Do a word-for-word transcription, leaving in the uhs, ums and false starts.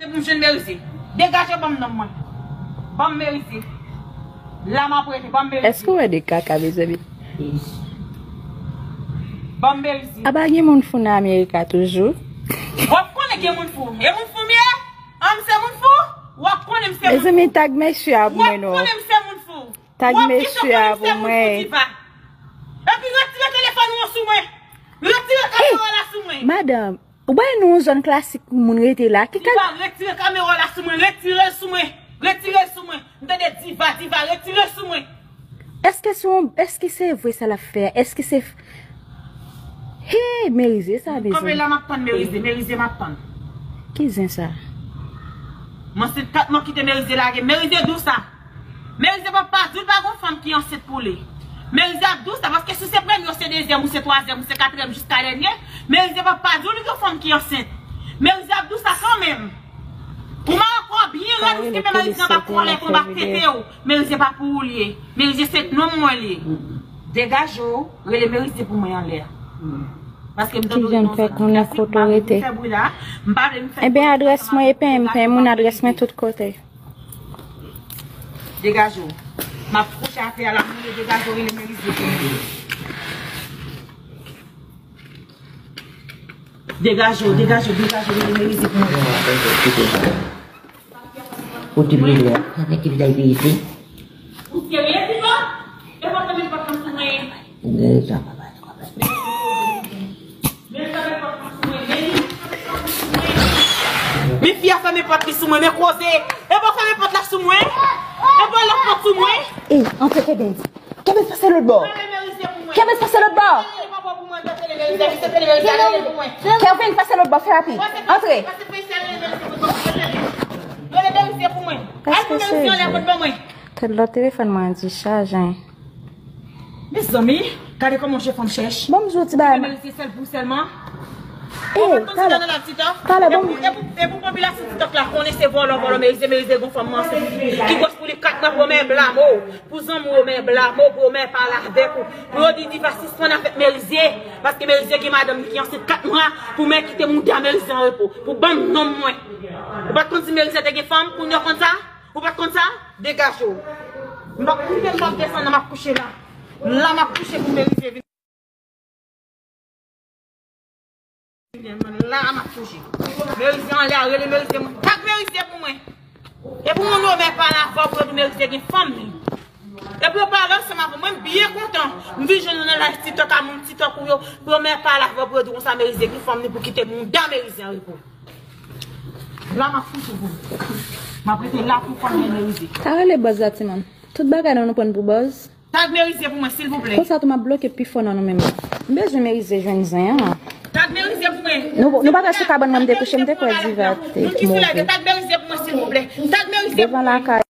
Pou m jwenn Merize. Degaje, ban m nonm mwen. Ban m Merize. La m ap rete, ban m Merize. Èske w wè de kaka, mezanmi? Ban m Merize. Aba gen moun fou nan Amerika toujou. W ap konnen gen moun fou. E moun fou m ye? An, m se moun fou? W ap konnen m se moun fou. Mezanmi, tag mesye a pou mwen non. W ap konnen m se moun fou. Tag mesye a pou mwen. Epi retire telefòn ou an sou mwen. Retire kamera la sou mwen. Madanm, ou bay nou yon zòn klasik pou moun rete la. Ki kal- Diva, retire kamera la sou mwen. Retire l sou mwen. Retire l sou mwen. M tande Diva, Diva, retire l sou mwen. Èske se yon, èske se vre sa l ap fè a? Èske se f-, hey, Merize sa, mezanmi. Kanpe la, m ap tann Merize. Merize, m ap tann. Ki zen sa? Mwen se kat mwen kite Merize lage. Merize di w sa. Merize p ap pa di w l pa gon fanm ki ansent pou li. Merize ap di w sa, paske si w se premye, ou se dezyèm, ou se twazyèm, ou se katriyèm, jiska dènye, Merize p ap pa di w li gon fanm ki ansent. Merize ap di w sa kanmenm. Ou mare kò w byen rèd, ou kenbe Merize anba kòlèt, anba tete w. Merize pa pou ou li ye. Merize se nonm mwen li ye. Degaje w, rele Merize pou mwen anlè a. Paske m tande w nan zòn trafik, m pa vle pou fè bri la. M pa vle m fè. Ebyen, adrès mwen e pen, m pen moun adrès mwen tout kote. Degaje w. M ap kouche atè a la, mwen degaje w, rele Merize pou mwen. Degaje w, degaje w, degaje w, rele Merize pou mwen. Ou te vle la, sa fè ki vizaj peyi fi. Ou serye, Tito? E pa tanmen pòt nan sou mwen. Degaje w. Men fèmen pòt la sou mwen, men li fèmen pòt li sou mwen. Men fi a fèmen pòt li sou mwen, men koze. E pa w fèmen pòt la sou mwen? E pa w lòk pòt sou mwen? Ey, antre Kevin. Kevin, pase lòt bò. Kevin, pase lòt bò. Kevin, pase lòt bò, fè rapid. Antre. Èske se tèt lòt telefòn mwen an dichaje? Mezanmi, gade kòman je fanm chèch. Bon, m di w ti bagay. Merize sèl pou sèlman. Ou pa konn si nan live TikTok? Talè, bon. E pou, e pou popilasyon TikTok la konnen se vòlò, vòlò Merize, Merize gon fanm ansent ki gwòs pou li kat mwa pou mè blamo, pou zanmi w mè blamo, pou mè pale avèk ou. Pou yo di Diva sispann avèk Merize, paske Merize gen madanm li ki ansent kat mwa, pou mè kite mouda Merize an repo. Pou ban m nonm mwen. Ou pa t konn si Merize te gen fanm, kounye a w konn sa? Ou pa t konn sa? Degaje w. M p ap monte, m p ap desann, m ap kouche la. La m ap kouche pou Merize vin. La m ap kouche. Merize anlè a, rele Merize mwen. Tag Merize pou mwen. E pou moun yo mè pale avè w pou yo di Merize gen fanm li. E pou yo pale ansanm avè mwen, m byen kontan. M vin jwenn ou nan live TikTok a moun TikTok ou yo, pou yo mè pale avè w pou yo di konsa Merize gen fanm li pou kite mouda Merize an repo. La m ap kouche pou ou. M ap rete la pou fanm Merize. Ka rele buzz la, timoun. Tout bagay nou, nou pran pou buzz. Tag Merize pou mwen, silvouplè. Konsa tou, m ap bloke pi fò nan nou menm. M bezwen Merize jwenn zen an. Tag Merize pou mwen. Nou, nou pa t sou kabann mwen, m te kouche, m te kwè Diva te move. Tag Merize pou mwen, silvouplè. Tag Merize pou mwen. Devan lakay.